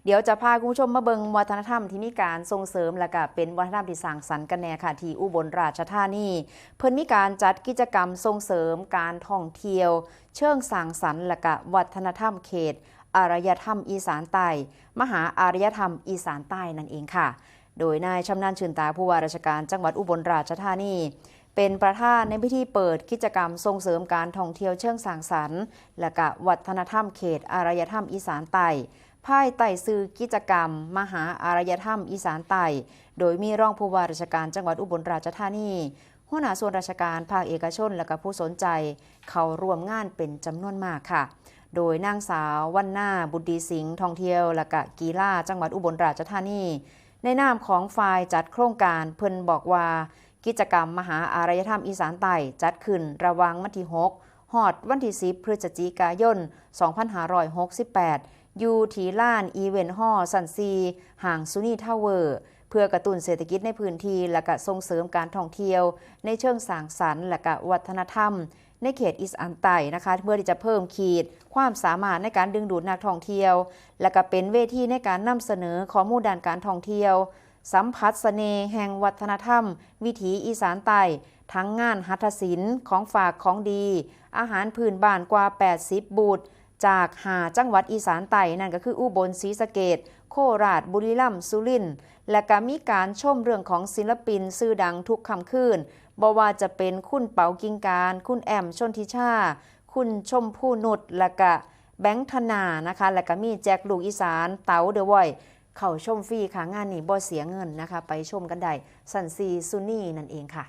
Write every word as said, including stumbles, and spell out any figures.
เดี๋ยวจะพาคุณผู้ชมมาเบิ่งวัฒนธรรมที่มีการส่งเสริม และก็เป็นวัฒนธรรมที่สร้างสรรค์กันแน่ค่ะ ที่อุบลราชธานี เพิ่นมีการจัดกิจกรรมส่งเสริมการท่องเที่ยว เชิงสร้างสรรค์ และก็วัฒนธรรมเขตอารยธรรมอีสานใต้ มหาอารยธรรมอีสานใต้นั่นเองค่ะ โดยนายชำนาญ ชื่นตา ผู้ว่าราชการจังหวัดอุบลราชธานี เป็นประธานในพิธีเปิดกิจกรรมส่งเสริมการท่องเที่ยวเชิงสร้างสรรค์ และก็วัฒนธรรมเขตอารยธรรมอีสานใต้ ภายใต้ชื่อกิจกรรมมหาอารยธรรมอีสานใต้ โดยมีรองผู้ว่าราชการจังหวัดอุบลราชธานี หัวหน้าส่วนราชการภาคเอกชน และก็ผู้สนใจเข้าร่วมงานเป็นจำนวนมากค่ะ โดยนางสาว วรรณา บุตรดีสิงห์ ท่องเที่ยว และก็กีฬาจังหวัดอุบลราชธานี ในนามของฝ่ายจัดโครงการ เพิ่นบอกว่า กิจกรรมมหาอารยธรรมอีสานใต้จัดขึ้นระหว่างวันที่ หก ฮอดวันที่ สิบ พฤศจิกายน สองพันห้าร้อยหกสิบแปด อยู่ที่ลานอีเวนต์ฮอลล์ชั้น สี่ ห้างซูนีทาวเวอร์ เพื่อกระตุ้นเศรษฐกิจในพื้นที่ และก็ส่งเสริมการท่องเที่ยวในเชิงสร้างสรรค์ และก็วัฒนธรรมในเขตอีสานใต้นะคะ เพื่อที่จะเพิ่มขีดความสามารถในการดึงดูดนักท่องเที่ยว และก็เป็นเวทีในการนำเสนอข้อมูลด้านการท่องเที่ยว สัมผัสเสน่ห์แห่งวัฒนธรรม วิถีอีสานใต้ ทั้งงานหัตถศิลป์ ของฝากของดี อาหารพื้นบ้านกว่า แปดสิบ บูธ จาก ห้า จังหวัดอีสานใต้ นั่นก็คืออุบล ศรีสะเกษ โคราช บุรีรัมย์ สุรินทร์ และก็มีการชมเรื่องของศิลปินชื่อดังทุกค่ำคืน บ่ว่าจะเป็นคุณเปา กิ่งการ คุณแอม ชลทิชา คุณชมพูนุช และก็แบงค์ธนานะคะ และก็มีแจ็คลูกอีสาน เต๋า เดอะวอยซ์ เข้าชมฟรีค่ะ งานนี้บ่เสียเงินนะคะ ไปชมกันได้ ชั้น สี่ ซูนีนั่นเองค่ะ